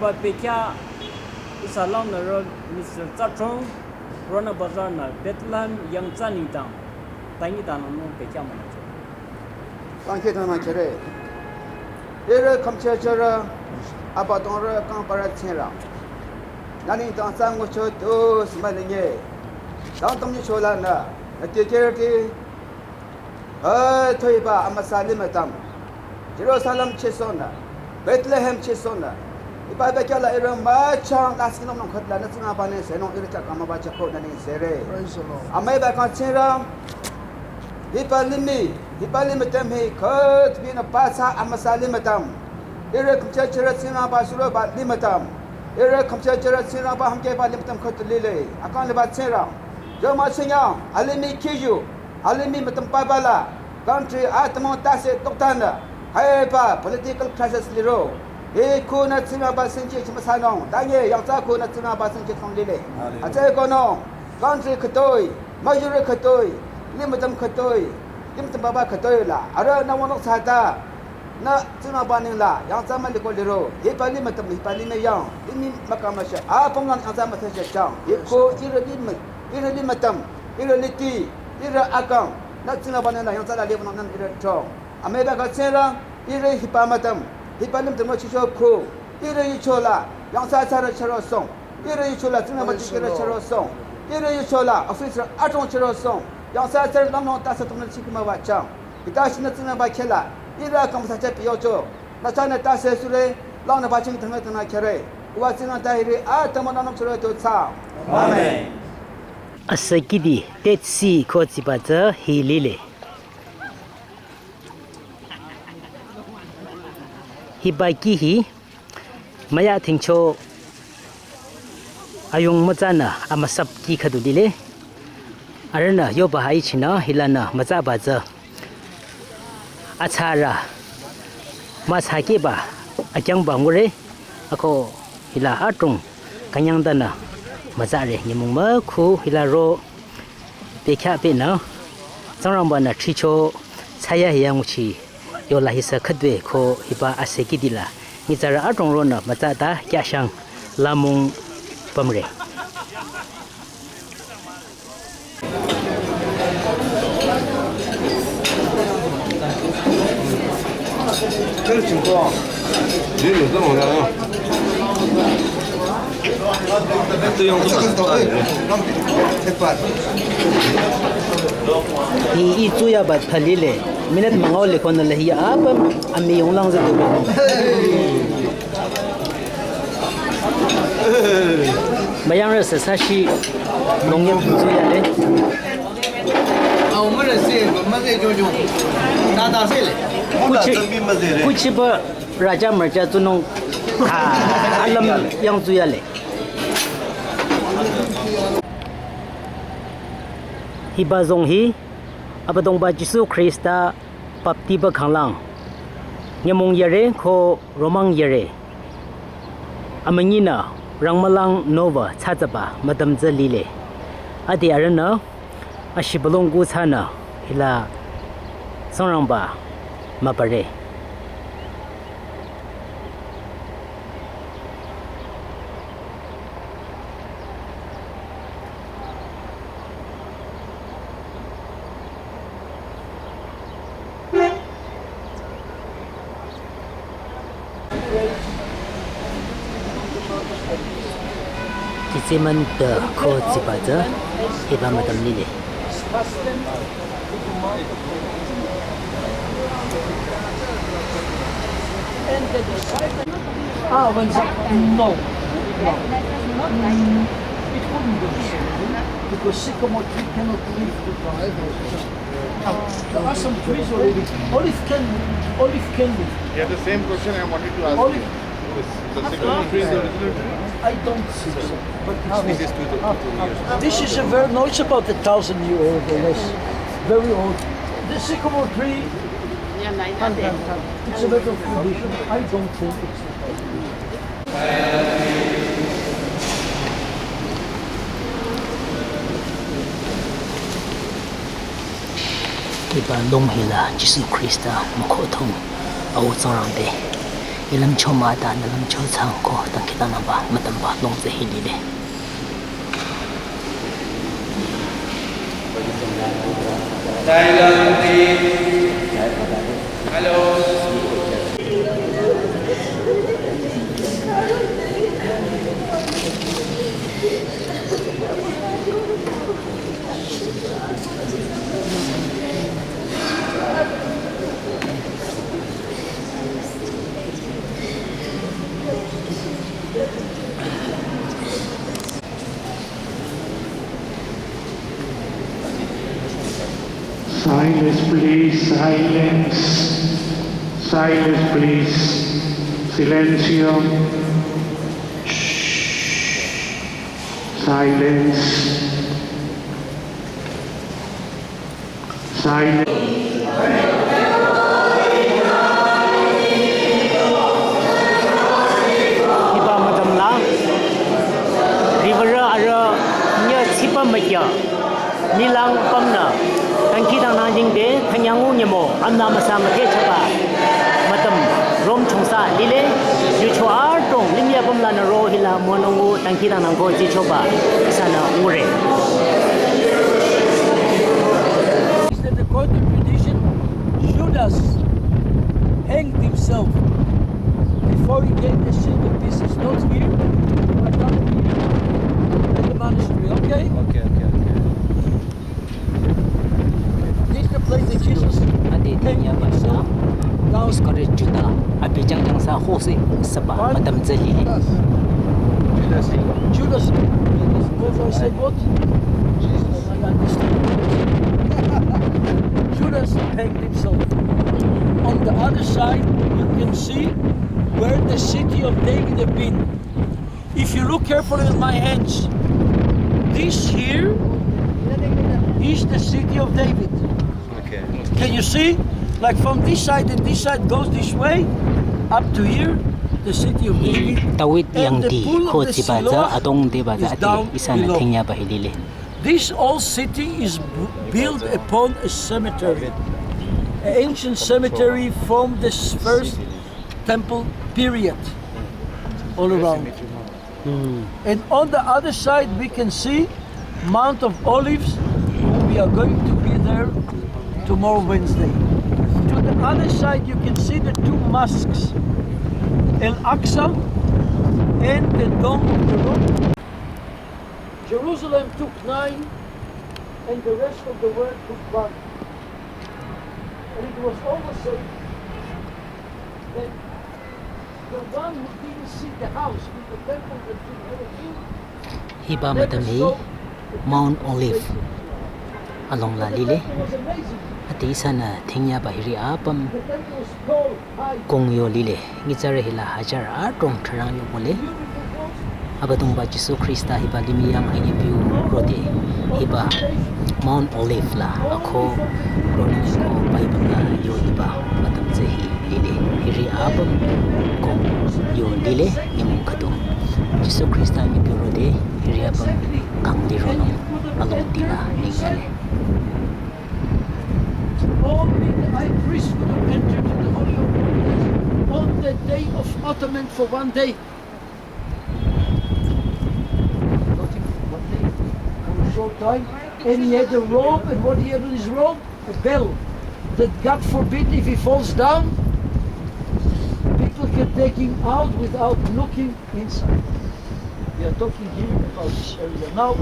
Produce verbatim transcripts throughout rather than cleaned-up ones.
Ba bekhyah ihsa langnürü Mister Tsathrong, Rona Bazar nü Bethlehem yangthsa nengdang, tanyi tanü nung bekhyah münü cho. Thank you, Tana Chere. Ihrü khümchechere, abüdongrü kangparü tsingrang. Nü nengdang tsü ngucho tu sima linye. Dangtam nyichola nü, nü tikirti, eh, thoiba amüsa limütam. Jerusalem chesonü, Bethlehem chesonü. Hiba bekhyah la ihrü müchang la singnüm nung khütla nü tsingrangba nengsenung ihrü chah kang müba chah ko nü nengsere. Praise the Lord. Amüiba kang tsingrang, hiba limih, hiba limütam hi khütbinü pathsa amüsa limütam. Ihrü khümchechere tsingrangba suroba limütam. Ihrü khümchechere tsingrangba hümkehba limütam khütu lile. Akang liba tsingrang. Yo müchinyang, alimih kiju, alimih mütam papa la, country atümung tase toktanü, haiba political crisis liro. Hi khu nü tsingrangba singchi chimüsanung, tanye yangthsa khu nü tsingrangba singchi thong lile. Hallelujah. Atse konung, country khütoi, majority khütoi, limütam khütoi, limütam papa khütoi la, arüh nü wünung thsata, nü tsingrangba nengla, yangthsa müliko liro, hiba limütam, hiba limih yang, limih mükamashe, apümlang yangthsa müthsachang, hi khu ihrü limih, ihrü limütam, ihrü liti, ihrü akang, nü tsingrangba nengla, yangthsa la liwünung nü ihrü thong. Amüiba kang tsingrang, ihrü hiba mütam, hiba limütam chicho khu, ihrü yuchola, yangthsa thsarü chürosong, ihrü yuchola, tsingrangba tikirü chürosong, ihrü yuchola, officer adrong chürosong, yangthsa thsarü langnung tase toknü chikima wachang. Hita shinü tsingrangba khehla, ihrü kang müsa chah piyocho, nü chanü tase sure, langnü baching thangnü thangnü khere. Uwa tsingrang ta ihrü atümung nü nung chüro to tsa. Amen. Asükidi Dead Sea ko tsiba tsü hi lile. Hiba kih hi, müya thingcho ayung mütsanü amüsap kih khüdu lile. Arühnü yoba haichinü hilanü mütsaba tsü atsarü müsakehba akyangba ngure, ako hila adrong künyangtanü mütsare. Nyümong mükhu hila ro bekhyah pehnü, tsingrangba-nü thricho thsayahiya nguchi yola hisü khüdue ko hiba asükidi la nyitsarü adrong ronü mütsata kyashang lamung pümre. Hi, hi tsuyaba thali le. Minute mangau le konü le hi apüm amiyong lang züdu. Müyangrü sü sashi nongyap tsuyale. Kuchi, kuchiba raja marja tsunung, ah, alam yang tsuyale. Hiba zong hi, Abüdongba Jisu Khrista baptiba khanglang nyümong yare ko romang yare amünyinü rangmülang nüba thsatsaba mütam tsü lile. Ade arühnü ashibülung kuthsanü hila Tsingrangba mübüre. Gethsemane ko tsiba tsü hiba mütam lile. Ah, when some, no, no. Mm, it wouldn't be the same, because sycamore tree cannot live to forever. Now, there are some trees already. Olive can, olive can live. Yeah, the same question I wanted to ask you. Olive. This, the sycamore tree is the original tree? I don't think so. But it's, this is two thousand years. This is a very, no, it's about a thousand year old or less. Very old. The sycamore tree, it's a matter of tradition. I don't think it's a thousand years. Hiba long hila Jisu Khrista mükhothong au Tsingrang te. Lümcho mah ta nü lümcho tsang ko dangkhidangnangba mütamba longzeh hi lile. Hello. Silence, please. Silence. Silence, please. Silencio. Shh. Silence. Silence. Hiba mütamba, riwürü arüh nyü tsipa mükya, ninglang pümnü, dangkhidangnang jingte, thanyang u nyümong, amna müsa müthehchaba, mütamba, rom chongsa, lile, yucho adrong, limih apüm lanü ro hila, münung u, dangkhidangnang ko, jichoba, ihsanü ngure. Is that according to tradition, Judas hanged himself before he gave the silver pieces, not here, but down here at the monastery, okay? Okay, okay, okay. This is the place that Jesus hanged himself down. Iskariot Juda, abi jangjang sa hose saba mütamba tsü lile. Judas. Judas. Judas. What I said, what? Jesus. I understand. Judas hanged himself. On the other side, you can see where the city of David had been. If you look carefully at my hands, this here is the city of David. Okay. Can you see? Like, from this side and this side goes this way, up to here, the city of David. Dawid yangdi ko tsiba tsü adrong deba tsü ati ihsanü thingyaba hi lile. This old city is b-, built upon a cemetery, an ancient cemetery from this first temple period all around. And on the other side, we can see Mount of Olives. We are going to be there tomorrow, Wednesday. To the other side, you can see the two mosques, Al-Aqsa and the Dome of the Rock. Jerusalem took nine, and the rest of the world took one. And it was always said that the one who didn't see the house with the temple that you never knew, hiba mütamba hi Mount Olive along la lile. Ati ihsanü thingyaba hiri apüm kong yo lile. Nyitsarü hila hajar adrong thrang yo bole. Abüdongba Jisu Khrista hiba limih yang anyi piu rode hiba Mount Olive la ako ronung ko Bible la yo hiba mütamba tsü hi lile. Hiri apüm kong yo lile nyümong khüdu. Jisu Khrista anyi piu rode hiri apüm kangdi ronung alongdi la ningale. Only the high priest could have entered to the Holy of Holies on the Day of Atonement for one day. Not even one day, for a short time. And he had a robe, and what he had on his robe? A bell. That, God forbid, if he falls down, people can take him out without looking inside. We are talking here about this area now.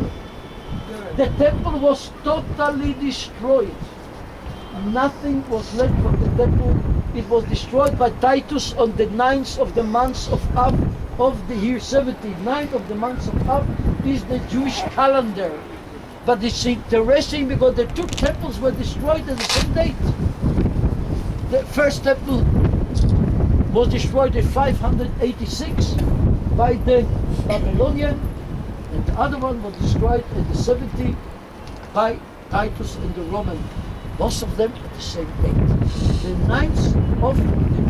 The temple was totally destroyed. Nothing was left from the temple. It was destroyed by Titus on the ninth of the month of Av of the year seventy. Ninth of the month of Av is the Jewish calendar. But it's interesting because the two temples were destroyed at the same date. The first temple was destroyed in five hundred eighty-six by the Babylonian, and the other one was destroyed in the seventy by Titus and the Roman, both of them at the same date. The ninth of the